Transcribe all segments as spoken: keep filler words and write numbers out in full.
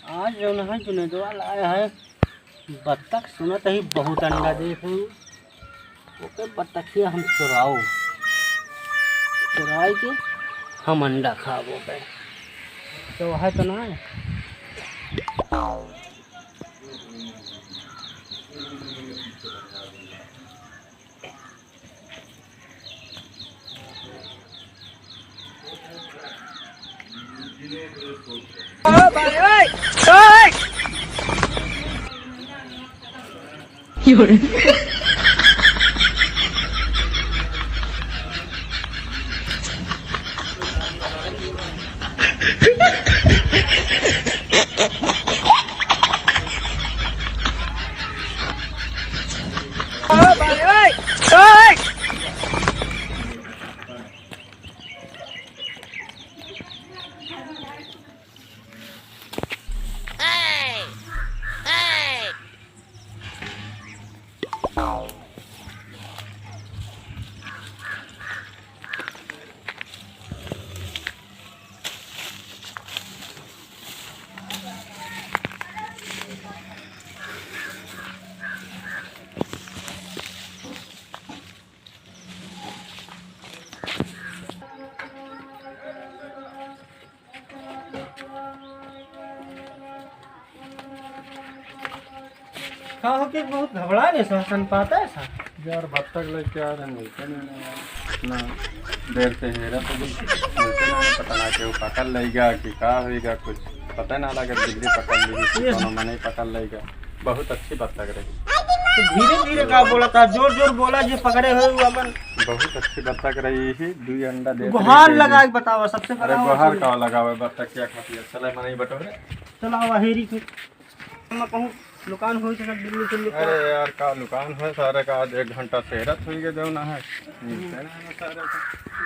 आज जौन है जुनैदवा लाए है बत्तख, सुनत ही बहुत अंडा देत है। ओके बत्तखिया हम चुराओ, चुराई के हम अंडा खाबो के। तो है तो ना है। का हो के बहुत घबरा गए सो, सन पाता है सा? यार, बत्तख लेके आ रहे हैं, मिलते नहीं ना यार। इतना देर से हेरा तो कुछ मिलते नहीं, पता ना केहू पकड़ लेगा कि का होएगा, कुछ पता ना लगे, बिल्ली पकड़ ली कि ये कौनो मनई पकड़ लेगा। बहुत अच्छी बत्तख रही। तो धीरे धीरे का बोला था, जोर जोर बोला, जे पकड़े हो वो अपन। बहुत अच्छी बत्तख रही ही, दुई अंडा दे गुहार लगा के बतावा, सबसे अरे बड़ा गुहार का लगावे बत्तख क्या खाती है? चले मनई बटोरे। चला वहेरी के। मैं कहूँ लुकान होई तो सब बिल्ली चल लुका। अरे यार, का लुकान है सारे का? आज एक घंटा सेहरत होई गए देवना है। मिलते ना है सारे का।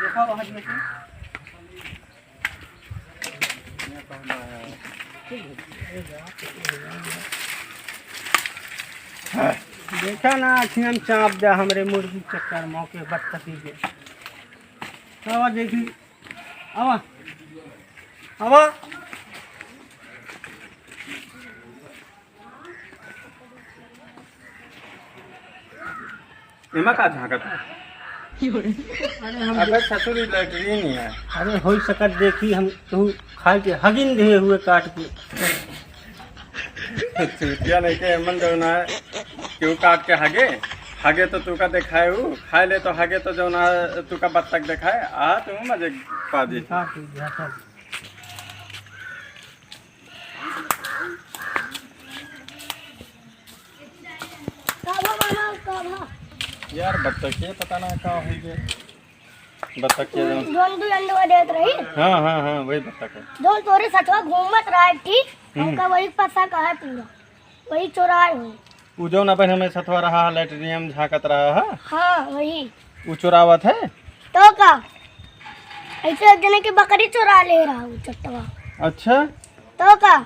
देखा वहाँ में से। देखा ना, अखियन चाप दे हमरे मुर्गी चक्कर मौके बत्तखी के। आवा देखी, आवा, आवा। एमा का झांकत है? अरे हम अबे ससुर, ई लैट्रिन ही है। अरे होई सकत देखी हम तू खाए के हगिन दे हुए काट के। चूतिया नहीं के एमन जौन है, केहू काट के हगे, हगे तो तू का देखाए हु, खाए ले तो हगे तो जौन है तू का बत्तख देखाए, आ तू मजे पा दी। काट के दिया सब। का भा मामा, का भा? यार, बत्तख के पता ना का होई गए। बत्तख के जौन जौन दू अंडवा देत रही। हाँ, हाँ, हाँ, वही बत्तख है। जौन तोरे सथवा घूमत रहा, ठीक? हम्म। हमका वही पता कहा पूरा। वही चोराए हो। उ जौन अपन हमें सथवा रहा, लैट्रिनियम झांकत रहा है। हाँ, वही। उ चोरावत है? तो का? ऐसे एक जने की बकरी चोरा ले रहा हूँ चट्टवा। अच्छा। तो का?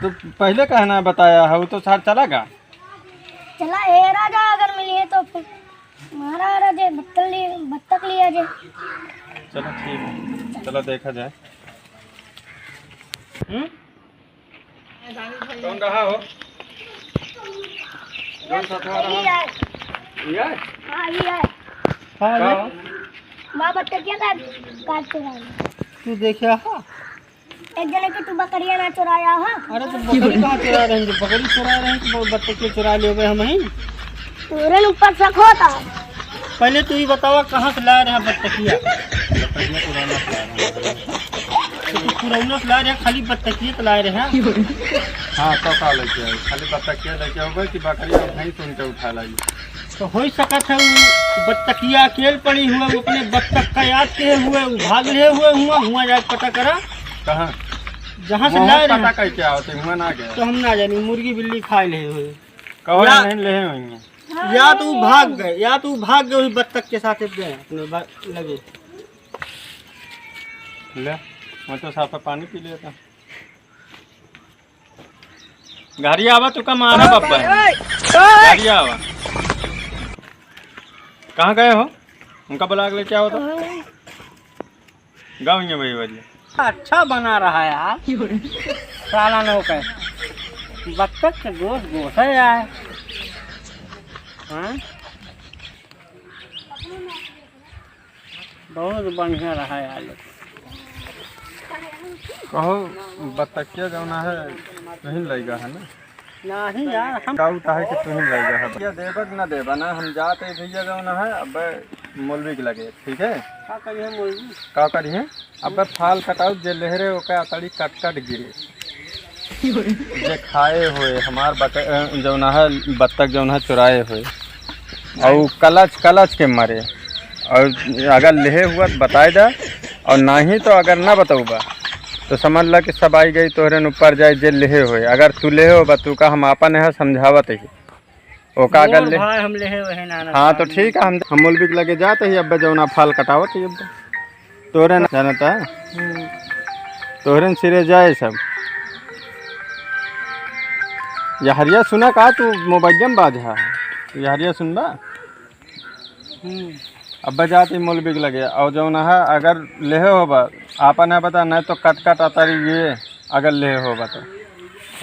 तो पहले काहे ना बताया है, वो तो सार चला गा। चला, ए राजा, अगर मिली है तो फिर मारा राजे, बत्तख लिए, बत्तख लिया जे। चलो ठीक है, चलो देखा जाए। हम्म? कौन रहा हो? कौन सा था ये रहा? है। ये है? हाँ, ये है। हाँ, का ये। हो? माँ बत्तखिया का काट के खाई। तू देखा हा? एक जने के तू बकरिया ना चुराया हा? अरे तो बकरी कहाँ चुरा रहे हैं? बकरी चुरा रहे हैं तो बत्तखिया चुरा ले गए हम ही। तोरे ऊपर शक होता। पहले तू ही बतावा कहाँ से लाए रहे बत्तखिया? बत्तखिया चुराना था। तो तू पुरौना से लाए रहे, खाली बत्तखिया तो लाए रहे। हाँ, तो का लेके आए? खाली बत्तखिया लेके आओगे कि बकरी और भैंस उनके उठा लाई? तो हो ही सकत है, वो बत्तखिया अकेल पड़ी हुए, वो अपने बत्तख का याद किए हुए, वो भाग ले हुए हुआ, हुआ जाके पता करा। कहाँ? जहाँ से वहाँ लाए पता रहे। कैसे आओ? तो हुआ ना गए। तो हम ना जानी, मुर्गी बिल्ली खाए ले हुए। कहो या नहीं ले हुई। या तो वो भाग गए, या तो वो भाग गए, वही बत्तख के साथ गए अपने बा-, लगे। ले, मैं तो साफ पानी पी लेता। घरी आवा, तू का मारा बाबा है। घरी आवा। कहाँ गए हो? उनका बुला के लेके आओ तो। गाँव में वही वाली। अच्छा बना रहा है यार। साला न होके बत्तख के गोस गोस है यार। हाँ? बहुत बढ़िया रहा यार। कहो, बत्तखिया जौना है, तुहीं लइगा है ना? नहीं यार, हम काऊ काहे के तुहीं लइगा है? ये देबा कि ना देबा ना, हम जाते भैया जौना है, अब मौलवी के लगे, ठीक है? का करिए मौलवी? का करिए? अबे फाल कटाऊ, जे लेहरे ओके अतड़ी कट कट गिरे। जे खाए होए, हमार बत-, अ, जौन है, बत्तख जौन है, चुराए होए। और कलच, कलच के मरे। और अगर लेहे हुआ तो बताए दा, और नहीं तो अगर ना बतौबा, तो समझ ला कि सब आई गई तोहरे न ऊपर जाए, जे लेहे होए। अगर तू लेहे होबा, तू का हम आपन है समझावत ही। ओका अगर मोर ले भाई हम लेहे वहे ना, ना हाँ, तो भाई। ठीक है, हम, हम मौलवी के लगे जाते ही, अब जौना फाल कटावत ही, अब तोरे ना जानता है, हम्म। तोरे न सिरे जाए सब। यहरिया सुना का तू मोबाइल में बाज हा? यहरिया सुनबा? हम्म। अब जाते ही मौलवी के लगे, और जौन है, अगर लेहे होबा, आपन है बता, नहीं तो कट कट आता रही ये, अगर लेहे होबा तो।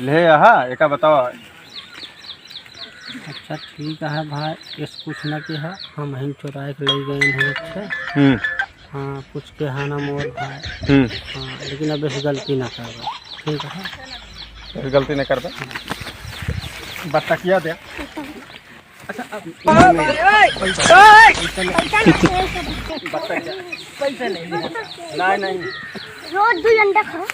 लेहे हा, एका बताओ। अच्छा, ठीक है भाई, इस कुछ ना किहा, हम हिन चुराए के ले गए हैं, अच्छा। हम्म। हाँ, कुछ के हा ना मोर भाई। हम्म। हाँ, लेकिन अब इस गलती ना करबा, ठीक है? इस गलती ना करबा। बत्तखिया दे। अच्छा, अब पैसा नहीं, नहीं। रोज दो अंडा खा।